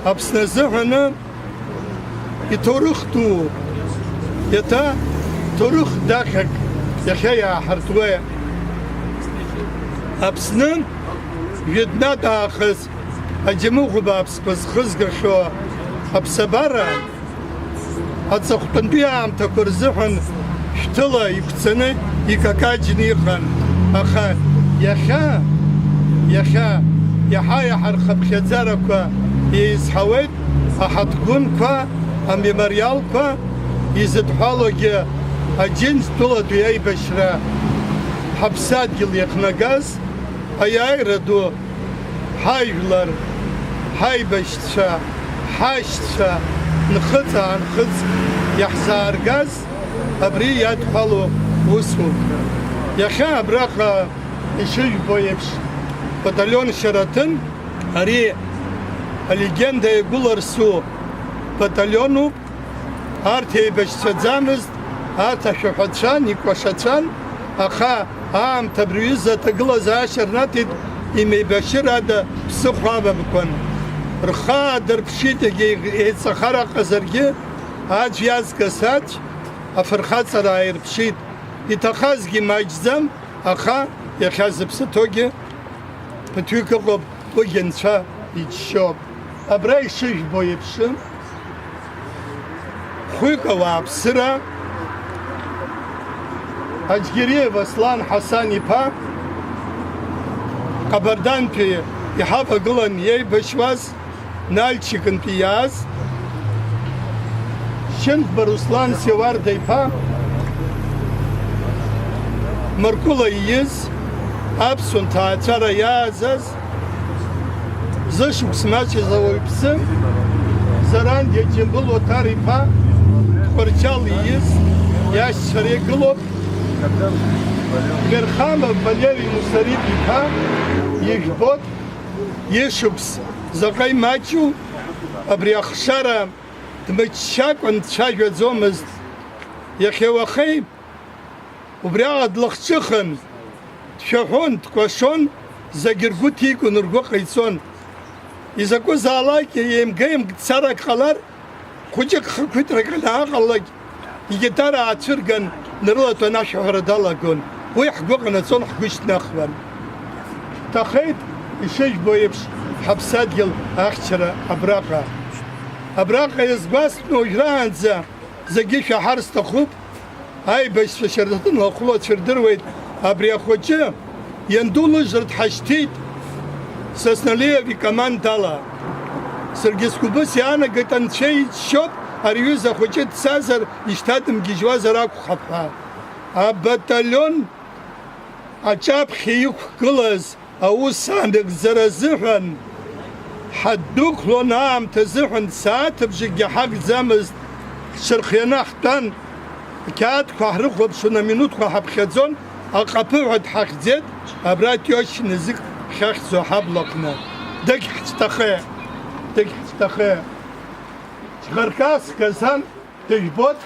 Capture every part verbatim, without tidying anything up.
Аԥсны азыҳәаны иҭоурых дууп, иаҭа ҭоурых даҟьак иахьа иааҳартуеит. Аԥсны жәытәнатә аахыс аџьамыӷәа бааԥсқәа зхызгахьоу аԥсабара аҵыхәтәантәи аамҭақәа рзыҳәан шәҭыла иқәцаны икакаҷны иҟан, аха иахьа, иахьа иаҳа-иаҳа рхыԥхьаӡарақәа еизҳауеит, аҳаҭгәынқәа, амемориалқәа, изыдҳәалоугьы Аџьынџьтәылатәи аибашьра ҳаԥсадгьыл иахнагаз аиааира ду ҳажәлар, ҳаибашьцәа, ҳашьцәа нхыҵ-аанхыҵ иаҳзааргаз абри иадҳәалоу усуп. Иахьа абраҟа ишыжәбо еиԥш, баталион Шьараҭын, ари алегенда иагәыларсу баталионуп. Арҭ еибашьцәаӡамызт, арҭ ашәаҳәацәан, икәашацәан, аха аамҭа абри аҩыза аҭагылазаашьа рнаҭеит, имеибашьыр ада ԥсыхәа амамкәан. Рхы аадырԥшит, егьа еиҵахар аҟазаргьы, аӡә иазгаз аӡә, афырхаҵара ааирԥшит. Иҭахазгьы маҷӡам, аха иахьа зыԥсы ҭоугьы ԥыҭҩык ыҟоуп, уигьы Анцәа иџьшьоуп. Абра ишыжәбо еиԥш, хәҩык ауааԥсыра, Аџьгьериев Аслан Ҳасан-иԥа, Ҟабардантәи иҳавагылан иеибашьуаз, Нальчикынтәи иааз, Шьынқәба Руслан Сиуарда-иԥа, Мыркәыла ииз, аԥсуа нҭаацәара иааӡаз, зышықәс маҷыз ауаҩԥсы, Зарандиа Џьамбыл Оҭар-иԥа, Тҟәарчал ииз, иашьцәа реигылоуп, Берхамов Валери Мусарит-иԥа, ижәбоит, ишықәс заҟа имаҷу, абри ахшара дмыччакәан дцәажәаӡомызт. Иахьеи уахеи убриаҟа длахҿыхын, дшәаҳәон, дкәашон, зегь ргәы ҭигон, ргәы ҟаиҵон. Изакәызаалакгьы еимга-еимг дцарак ҟалар, хәыҷык хақәиҭрак анааҟалалак, игитара аацәырган, днарылатәан ашәаҳәара далагон. Уи ҳгәы ҟанаҵон, ҳгәы шьҭнахуан. Ҭахеит, ишыжәбо еиԥш, ҳаԥсадгьыл ахьчара абраҟа. Абраҟа иазгәасҭон уажәраанӡа, зегьы шәаҳар сҭахуп, аибашьцәа Шьардаҭын лахәла цәырдыруеит, абри ахәыҷы ианду лыжра дҳашьҭит Сасналиев икомандала. Саргьы сгәы быс иаанагеит, анцәа иџьшьоуп, ари аҩыза ахәыҷы дцазар, ишьҭадымгьежьуазар акәхап ҳәа. Абаталион аҿаԥхьа иқәгылаз аус анагӡара азыҳәан, ҳадәықәлон аамҭа азыҳәан, сааҭыбжакгьы ҳагӡамызт, ҳҽырхианы ҳтәан, ақьаадқәа ҳрыхәаԥшуан, аминуҭқәа ҳаԥхьаӡон, аҟаԥыҳәа дҳахьӡеит, абра Тиошь иназык ҳхьахьӡо ҳаблаҟны. Дагьҳцәҭахеит, дагьҳцәҭахеит. Џьӷаркас Гасан дыжәбоит,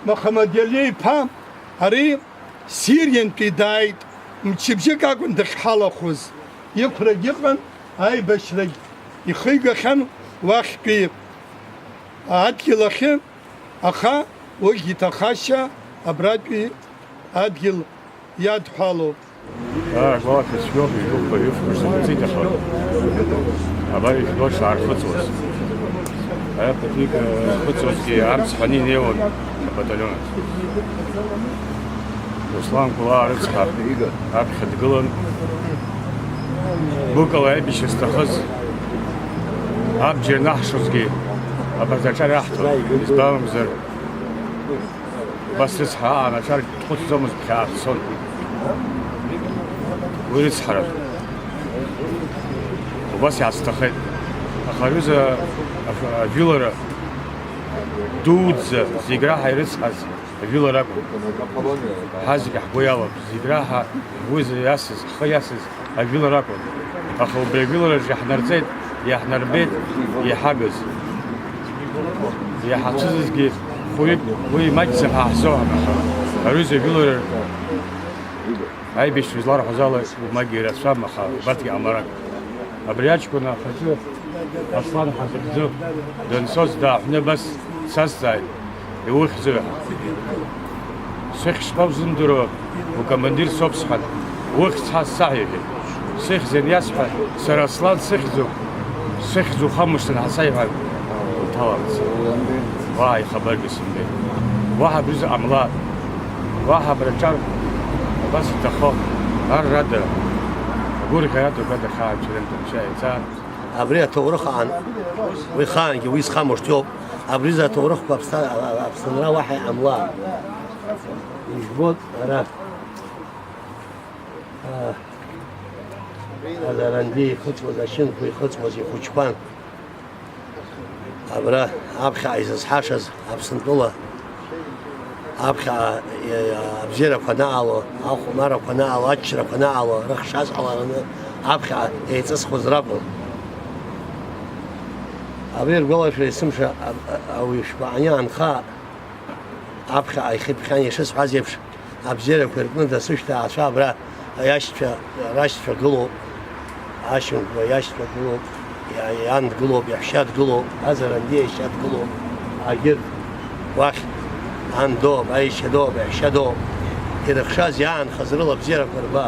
Мухаммад-Иали иԥа, ари Сириантәи дааит, мчыбжьык акәын дахьҳалахәыз. Иқәрагь ыҟан, аибашьрагь ихигахьан уахьтәи адгьыл ахьы, аха уигь иҭахашьа абратәи адгьыл иадҳәалоуп. Ара гәалашәа сшәо, ижәохәба ҩыфқәа сымҵит, аха абар ижәбо саархыҵуаз. Ара ԥыҭҩык, э, хыҵуазгьы амцҳәаны инеиуан абаталион ахь. Руслан Кәлаа рыцҳа аԥхьа дгылан, гәыкала аибашьра зҭахыз абџьар анаҳшозгьы абарҭ аҿар аҳҭон, избанзар, убас рыцҳа аан аҿар дхәыцӡомызт, ԥхьаҟа дцон. Уи рыцҳаразы. Убас иаасҭахеит. Аха аҩыза аф-, ажәылара дуӡӡа зегь раҳа ирыцҳаз ажәылара акәын. Ҳа зегь ҳгәы иалоуп, зегь раҳа ҳгәы иасыз, ҳхы иасыз ажәылара акәын. Аха убри ажәылараҿы иаҳнарҵеит, иаҳнарбеит иҳагыз. Иаҳацәыӡызгьы хәҩык, уи маҷӡам ҳәа ҳзоуам, аха аҩыза ажәылара аибашьцәа изларҳәоз ала, уамак ирацәам, аха убарҭгьы ҟамлар акәын. Абри аҷкәын ахаҿы Аслан ҳазыхьӡу данцоз дааҳәны абас дсазҵааит, иухьзеи ҳәа. Сыхьӡ шԥаузымдыруа, укомандир соуп сҳәан, ухьӡ ҳазцаҳ иҳәеит. Сыхьӡ аниасҳәа, сара Аслан сыхьӡуп, сыхьӡ ухамышҭын ҳасаиҳәан, уҭаларц. Уаа, ихабаргьы сымбеит. Уаҳа абри заҟа мла, уаҳа абраҿар абас иҭахо, ар рада, агәырӷьара ду гада хаа чарантә мча еиҵа. Абри аҭоурых аан, уи хаангьы уи зхамышҭ иоуп. Абри заҭоурыхқәа Аԥсҭа-, Аԥсынра уаҳа иҟамлааит. Ижәбоит ара. Аа, Азарандиа ихыҵуаз, ашьынқәа ихыҵуаз ихәыҷқәан. Абра аԥхьаҟа изызҳашаз Аԥсынтәыла аԥхьаҟа, е, абзиарақәа анаало, ахәмаррақәа анаало, аччарақәа анаало, рыхшаз ҟалараны аԥхьаҟа еиҵысхуаз ракәын. Абри ргәалашәара есымша, а, а, ауаҩы шәгәаҟны иаанха, аԥхьаҟа ихьыԥхьан ишысҳәаз еиԥш, абзиарақәа иркны дасышьҭ аацәа абра иашьцәа, рашьцәа гылоуп, ашьынқәа иашьцәа гылоуп, иа-, иан дгылоуп, иаҳәшьа дгылоуп, Азарандиа иашьа дгылоуп, агьырҭ уахь ан доуп, аишьа доуп, аҳәшьа доуп, ирыхшаз иаанхаз рыла абзиарақәа рба.